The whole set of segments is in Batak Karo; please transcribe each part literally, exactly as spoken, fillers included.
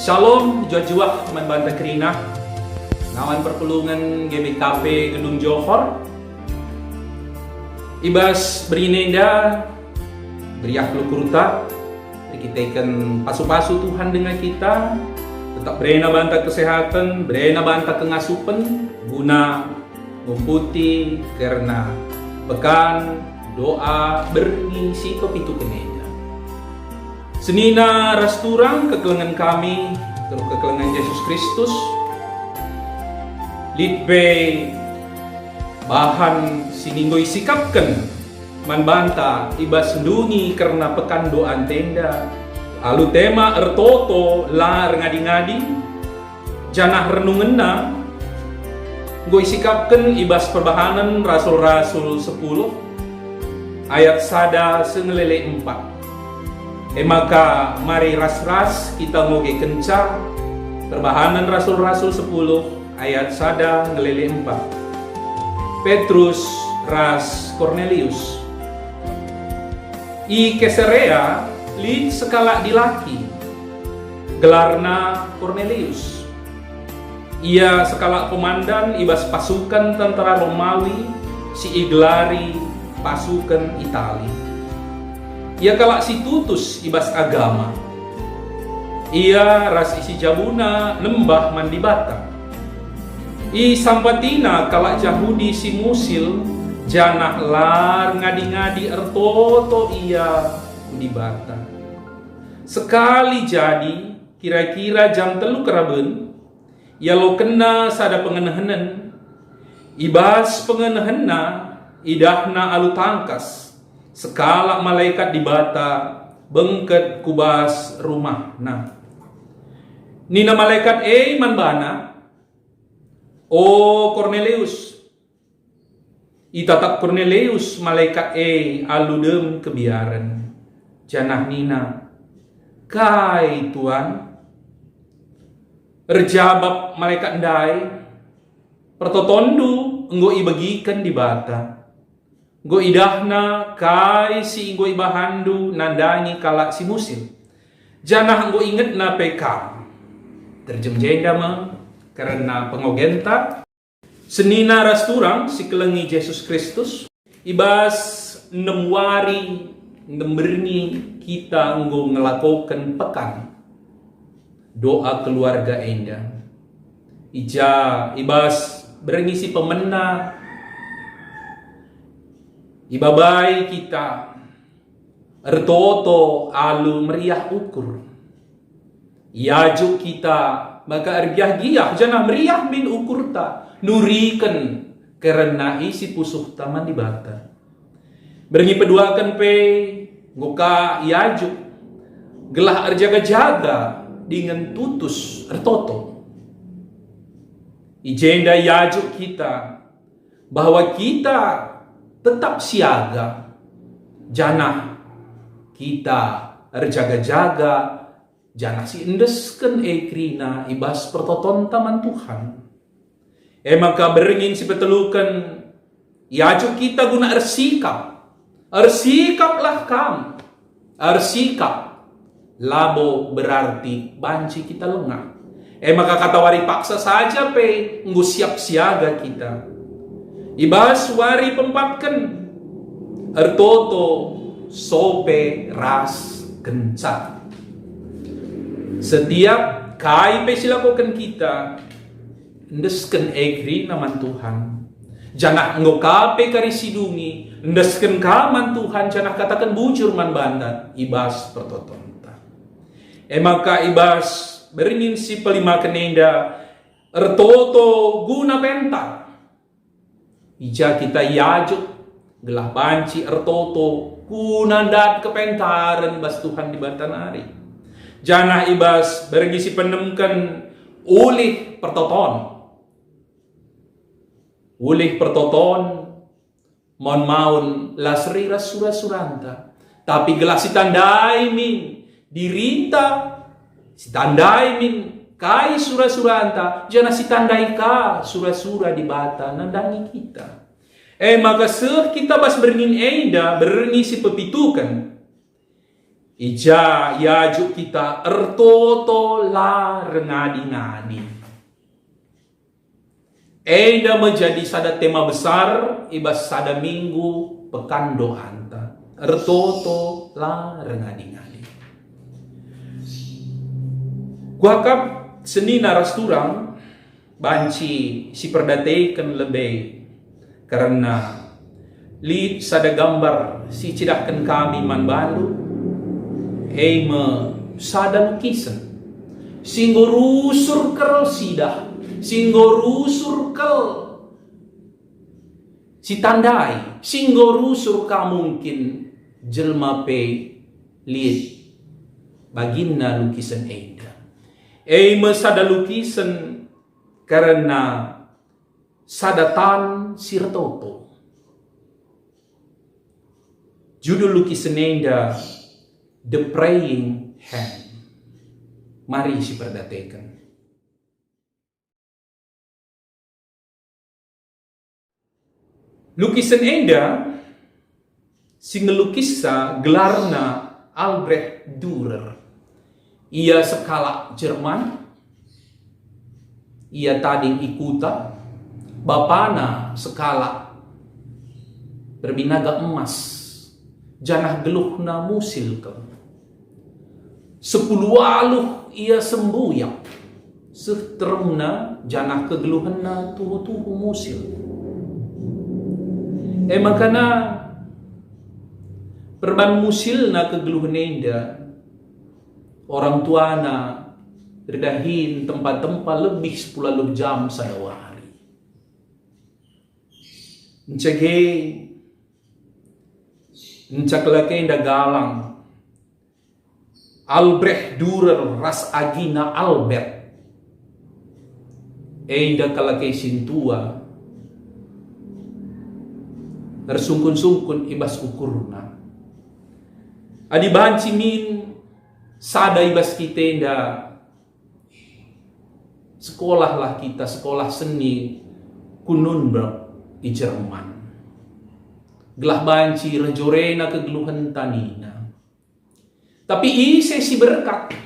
Shalom, juah-juah man banta kerina. Ngawan perpulungen G B K P Gedung Johor. I bas berita enda, meriah kal ukurta, erkiteken pasu-pasu Tuhan denga kita, tetap berena banta kesehatan, berena banta kengasupen, guna ngumputi kerna pekan doa berngi si pepituken enda. Senina ras turang kekelengen kami, terus kekelengen Jesus Kristus, lit pe bahan si enggo isikapken man banta i bas ndungi kerna pekan doa enda, alu tema ertoto la erngadi-ngadi, janah renungenna enggo isikapken i bas Perbahanen Rasul-Rasul sepuluh ayat sada seh ngelele empat. E maka mari ras-ras kita ngogekenca Perbahanen Rasul-Rasul sepuluh ayat sada ngelele empat. Petrus ras Kornelius. I Kesarea lit sekalak dilaki, gelarna Kornelius. Ia sekalak komandan i bas pasuken tentera Romawi si igelari pasuken Itali. Ia kalak si tutus i bas agama. Ia ras isi jabuna nembah man Dibata. Isampatina kalak Jahudi si musil, janah la erngadi-ngadi ertoto ia ku Dibata. Sekali jadi, kira-kira jam telu karaben, ialokenna sada pengenehenen. I bas pengenehenna, idahna alu tangkas sekalak malekat Dibata bengket ku bas rumahna. Nina malekat e man bana, "O Kornelius." Itatap Kornelius malekat e alu dem kebiaren, janah nina, "Kai, Tuan?" Erjabap malekat ndai, "Pertotonndu enggo ibegiken Dibata. Enggo idahna kai si enggo ibahanndu nandangi kalak si musil, janah enggo ingetna pe kam." Terjem jenda me kerna pengogenta. Senina ras turang si kelengi Jesus Kristus, i bas enem wari, enem berngi kita enggo ngelakoken pekan doa keluarga enda. I ja, i bas berngi si pemena, ibabai kita ertoto alu meriah ukur. Iajuk kita maka ergiah-giah janah meriah min ukurta nuriken kerna isi pusuhta man Dibata. Berngi peduaken pe enggo ka iajuk gelah erjaga-jaga dingen tutus ertoto. I jenda iajuk kita bahwa kita tetap siaga, janah kita erjaga-jaga, janah si endesken e kerina i bas pertotonta man Tuhan. E maka berngi si peteluken, iajuk kita guna ersikap. Ersikaplah kam. Ersikap labo berarti banci kita lengah. E maka katawari paksa saja pe enggo siap siaga kita. I bas wari peempatken, ertoto, sope ras kenca. Setiap kai pe si lakoken kita, endesken e kerina man Tuhan. Janah enggo ka pe kari si dungi, endesken ka man Tuhan janah kataken bujur man banta i bas pertotonta. E maka i bas berngi si pelimaken enda, ertoto guna pentar. I ja kita iajuk gelah banci ertoto guna ndat kepentaren bas Tuhan Dibata nari. Janah i bas berngi si peenemken, ulih pertoton. Ulih pertoton, maun-maun la seri ras sura-suranta, tapi gelah sitandai min dirinta, sitandai min kai sura-suranta, janah sitandai ka sura-sura Dibata nandangi kita. E maka seh kita bas berngi enda, berngi si pepituken. I ja iajuk kita ertoto la rengadi-ngadi. Enda me jadi sada tema besar i bas sada minggu pekan doanta, ertoto la rengadi-ngadi. Kuakap senina ras turang banci siperdateken lebe, kerna lit sada gambar si icidahken kami man bandu, e me sada lukisen si enggo rusur kal sidah, si enggo rusur kal sitandai, si enggo rusur ka mungkin jelma pe lit baginna lukisen enda. E me sada lukisen kerna sada tan si ertoto. Judul lukisen enda The Praying Hand. Mari siperdateken. Lukisen enda si ngelukisna gelarna Albrecht Dürer. Ia sekalak Jerman, ia tading i kuta, bapana sekalak berbinaga emas, janah geluhna musil kal. Sepuluh waluh ia sembuyak, seh teremna janah kegeluhenna tuhu-tuhu musil. E maka perban musilna kegeluhen enda, orang tuana erdahin tempa-tempa lebih sepuluh jam sada wari. Encege, enca kelakenda galang, Albrecht Dürer ras agina Albert, enda kalak e sintua ersungkun-sungkun i bas ukurna. Adi banci min sada i bas kita enda, sekolahlah kita sekolah seni ku Nürnberg i Jerman, gelah banci reh jorena kegeluhenta nina. Tapi ise si berkat?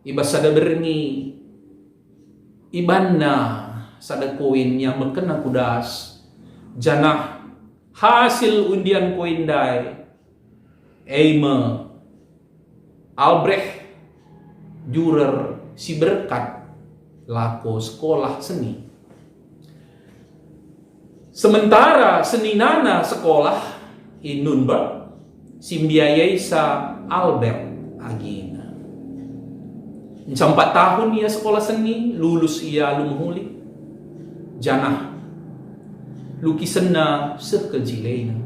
I bas sada berngi, ibanna sada koin iambekenna ku das, janah hasil undian koin ndai, e me Albrecht Dürer si berkat lako sekolah seni. Sementara seninana sekolah i Nürnberg, si mbiayaisa Albert agina. Enca empat tahun ia sekolah seni, lulus ia alu mehuli, janah lukisenna seh kal jilena.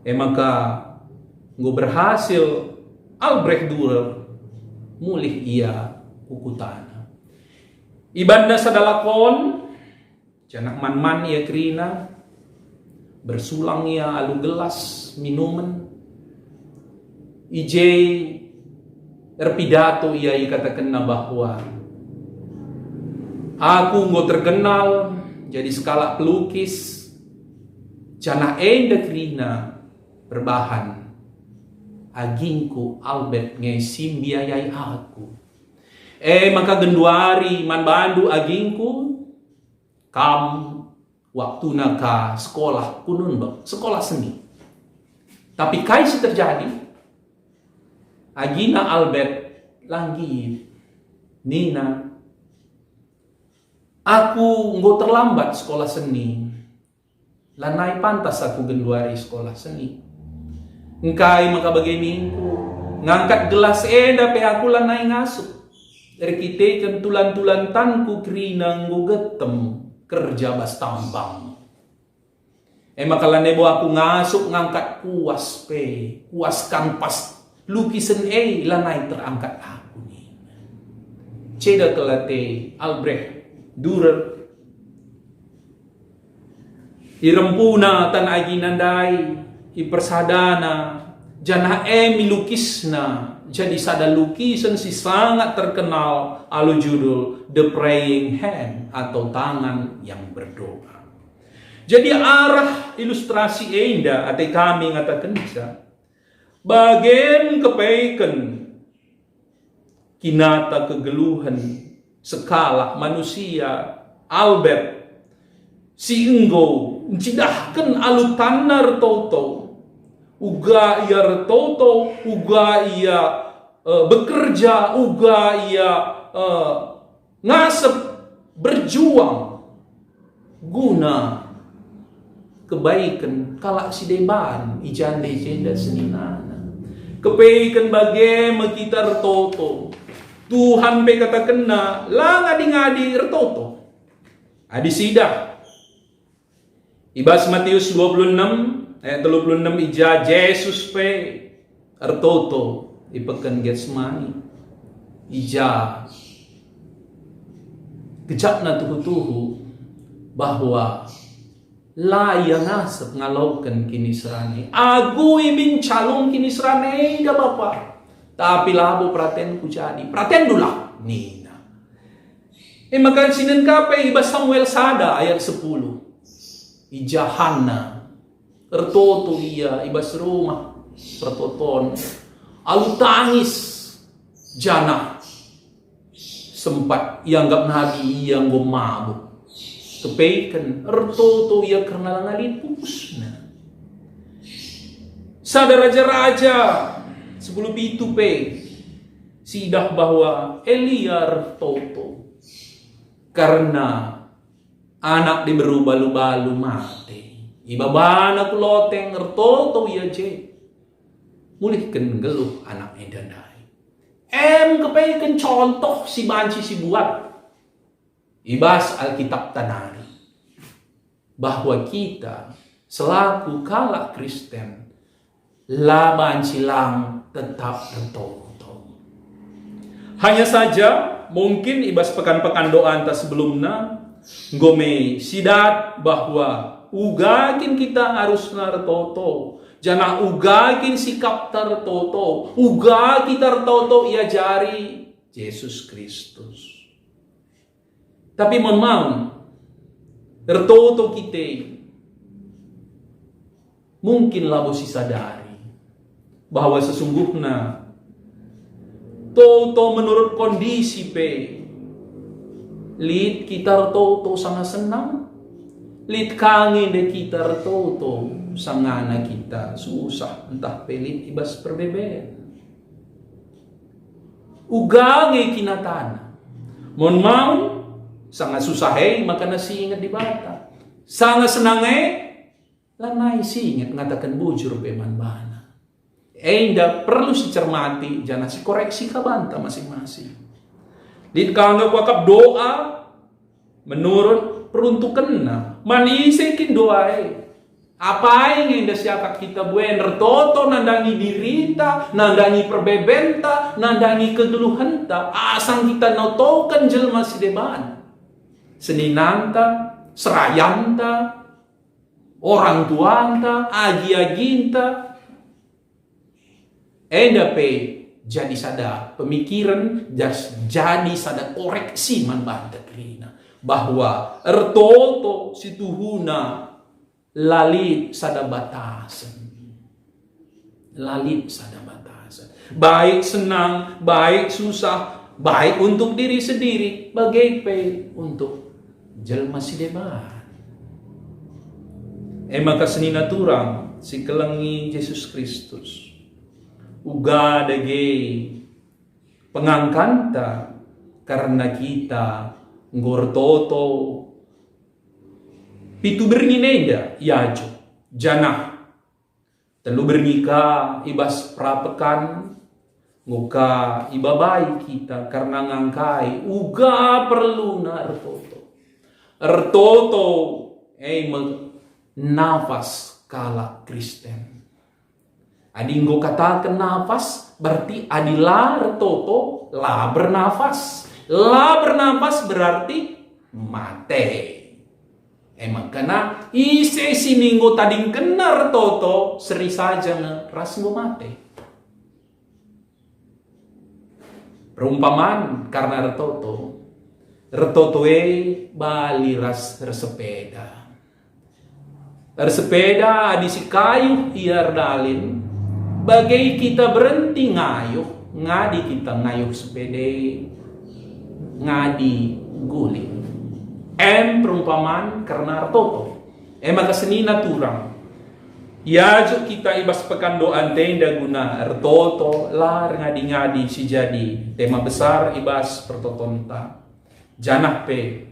E maka enggo berhasil Albrecht Dürer mulih ia ku kutana. Ibanna sada lakon, janah man-man ia kerina, bersulang ia alu gelas minumen. I je erpidato ia, ikatakenna bahwa, "Aku enggo terkenal jadi sekalak pelukis, janah enda kerina perbahan agingku Albert nge si mbiayai aku. E maka genduari man bandu agingku, kam waktuna ka sekolah ku Nürnberg, sekolah seni." Tapi kai si terjadi? Agina Albert la nggit. Nina, "Aku enggo terlambat sekolah seni. Lanai pantas aku genduari sekolah seni. Engkai maka bage ningku, ngangkat gelas enda pe aku lanai ngasup. Erkiteken tulan-tulan tanku kerina enggo getem kerja bas tambang. E maka lanai bo aku ngasup ngangkat kuas pe, kuas kanvas lukisen e lanai terangkat aku," nina. Ceda kal ate Albrecht Dürer. Irempuna tan agina ndai, ipersadana, janah e me ilukisna jadi sada lukisen si sangat terkenal alu judul The Praying Hand atau Tangan yang Berdoa. Jadi arah ilustrasi enda ate kami ngatakenca, Bage me kepeken kinata kegeluhen sekalak manusia Albert si enggo ncidahken alu tanna ertoto, uga ia ertoto, uga ia, eh, bekerja, uga ia, eh, ngasep, berjuang guna kebaiken kalak si deban i jenda-jenda seninana. Kepeken bage me kita ertoto. Tuhan pe katakenna, la ngadi-ngadi ertoto. Adi sidah i bas Matius dua puluh enam ayat telu puluh enam, i ja Jesus pe ertoto i peken Getsemani. I ja gejapna tuhu-tuhu bahwa la ia ngasep ngaloken kiniseran e. Agu imin calung kiniseran enda, Bapa, tapi labo peratenku jadi, peratenNdulah, nina. E maka sinen ka pe i bas Samuel sada ayat sepuluh. I ja Hanna ertoto ia i bas rumah pertoton alu tangis, janah sempat ianggap nabi ia enggo mabuk. Kepeken ertoto ia kerna la ngadi pupusna. Sada raja-raja sepuluh pitu pe sidah bahwa Elia ertoto kerna anak diberu balu-balu mate. Ibabana ku loteng, ertoto ia je. Mulihken nggeluh anak enda ndai. Em kepeken contoh si banci sibuat i bas Alkitab nari, bahwa kita selaku kalak Kristen la banci lang tetap ertoto. Hanya saja, mungkin i bas pekan-pekan doanta sebelumna, enggo me sidat bahwa uga kin kita arusna ertoto, janah uga kin sikapta ertoto, uga kita ertoto iajari Jesus Kristus. Tapi mon maun, ertoto kita mungkin labo sisadari bahwa sesungguhna toto menurut kondisi pe lit kita ertoto sanga senang, lit ka nge nde kita ertoto sangana kita susah ntah pe lit i bas perbeben. Uga nge kinatana. Mon maun, sanga susah e makana si inget Dibata. Sanga senang e, lanai si inget ngataken bujur pe man bana. Enda perlu sicermati janah sikoreksi ka banta masing-masing. Lit ka nge kuakap doa menurut peruntukenna. Man ise kin doa e? Apai nge enda siakap kita buen ertoto nandangi dirita, nandangi perbebenta, nandangi kegeluhenta, asang kita notoken jelma si deban? Seninanta, serayanta, orang tuanta, agi-aginta, enda pe jadi sada pemikiren, jas-, jadi sada koreksi man banta kerina, bahwa ertoto si tuhuna la lit sada batasen. La lit sada batasen. Baik senang, baik susah, baik untuk diri sendiri, bage pe untuk jelma si deban. E maka senina turang si kelengi Jesus Kristus, uga dage pengangkanta kerna kita enggo ertoto pitu berngi enda i Ajo, janah telu berngi ka i bas perapekan, enggo ka ibabai kita kerna ngangkai uga perluna ertoto. Ertoto e me nafas kalak Kristen. Adi enggo kataken nafas, berarti adi la ertoto, la bernafas. La bernafas berarti mate. E maka ise si enggo tadingkenna ertoto, seri saja nge ras enggo mate. Perumpaman kerna ertoto. Ertoto e bali ras ersepeda. Ersepeda adi sikayuh ia erdalin, Bage kita berenti ngayuh, ngadi kita ngayuh sepede, ngadi guling. Em perumpaman kerna ertoto. E maka senina turang, iajuk kita i bas pekando anta enda guna ertoto, la erngadi-ngadi si jadi tema besar i bas pertotonta. Janah pe,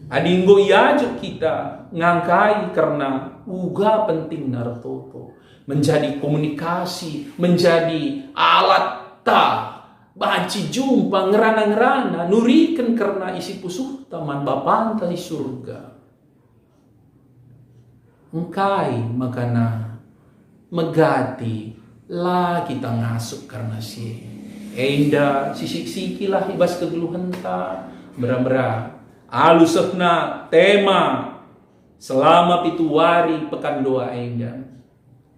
adi enggo iajuk kita ngangkai kerna uga pentingna ertoto, menjadi komunikasi, menjadi alatta banci jumpa ngerana-ngerana, nuriken kerna isi pusuhta man Bapanta i Surga. Engkai makana megati la kita ngasup kerna si e? Enda sisik-sikilah i bas kegeluhenta, mera-mera alu sehna tema selama pitu wari pekan doa enda.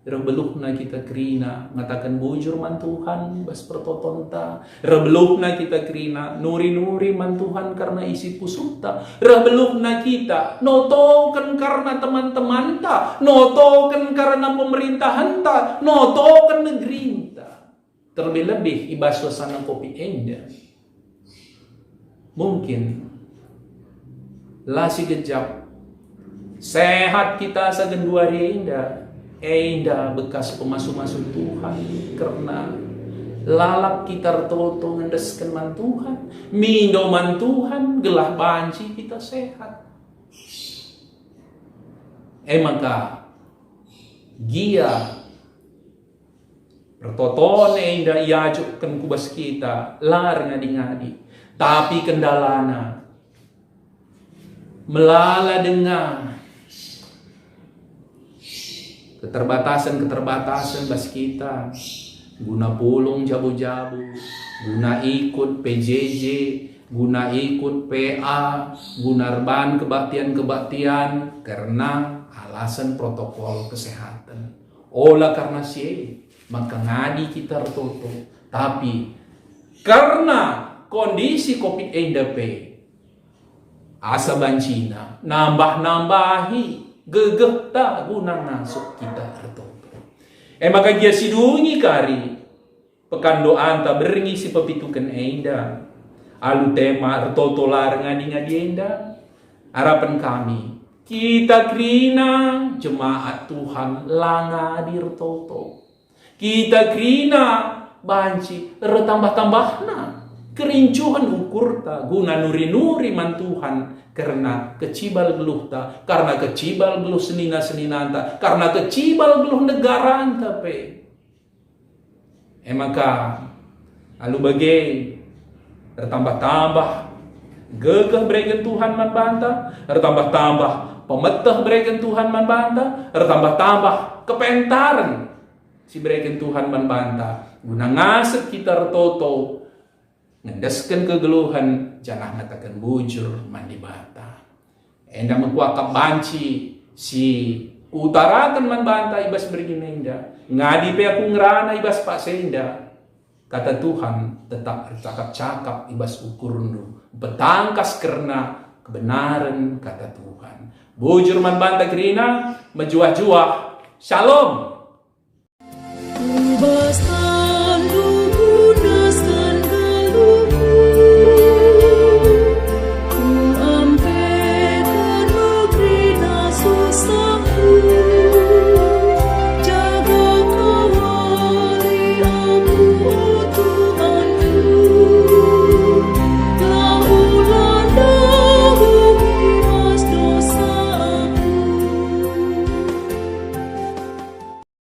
Reh beluhna kita kerina ngataken bujur man Tuhan bas pertotonta. Reh beluhna kita kerina nuri-nuri man Tuhan kerna isi pusuhta. Reh beluhna kita notoken kerna teman-temanta, notoken kerna pemerintahenta, notoken negerinta. Terlebih-lebih i bas suasana covid enda. Mungkin la sigejap sehat kita asa genduari enda, enda bekas pemasu-masu Tuhan kerna lalap kita ertoto ngendesken man Tuhan, mindo man Tuhan gelah banci kita sehat. E maka, gia pertoton enda iajukken ku bas kita la erngadi-ngadi, tapi kendalana melala denga keterbatasen-keterbatasen bas kita, guna pulung jabu-jabu, guna ikut P J J, guna ikut P A, guna erban kebaktian-kebaktian kerna alasan protokol kesehatan. Ola kerna si e maka ngadi kita ertoto, tapi kerna kondisi covid enda pe, asa bancina nambah-nambahi gegehta guna ngasup kita ertoto. E maka gia si dungi kari pekan doanta berngi si pepituken enda, alu tema ertoto la erngadi-ngadi enda, arapen kami, kita kerina jemaat Tuhan la ngadi ertoto. Kita kerina banci ertambah-tambahna kerincuhen ukurta guna nuri-nuri man Tuhan kerna kecibal geluhta, kerna kecibal geluh senina-seninanta, kerna kecibal geluh negaranta pe. E maka, alu bage, ertambah-tambah gegeh bereken Tuhan man banta, ertambah-tambah pemeteh bereken Tuhan man banta, ertambah-tambah kepentaren si bereken Tuhan man banta, guna ngasep kita ertoto ngendesken kegeluhen janah ngataken bujur man Dibata. Enda me kuakap banci si kuutaraken man banta i bas bergin enda. Ngadi pe aku ngerana i bas paksa enda, kata Tuhan tetap ercakap-cakap i bas ukurndu, mpetangkas kerna kebenaren kata Tuhan. Bujur man banta kerina, mejuah-juah. Shalom.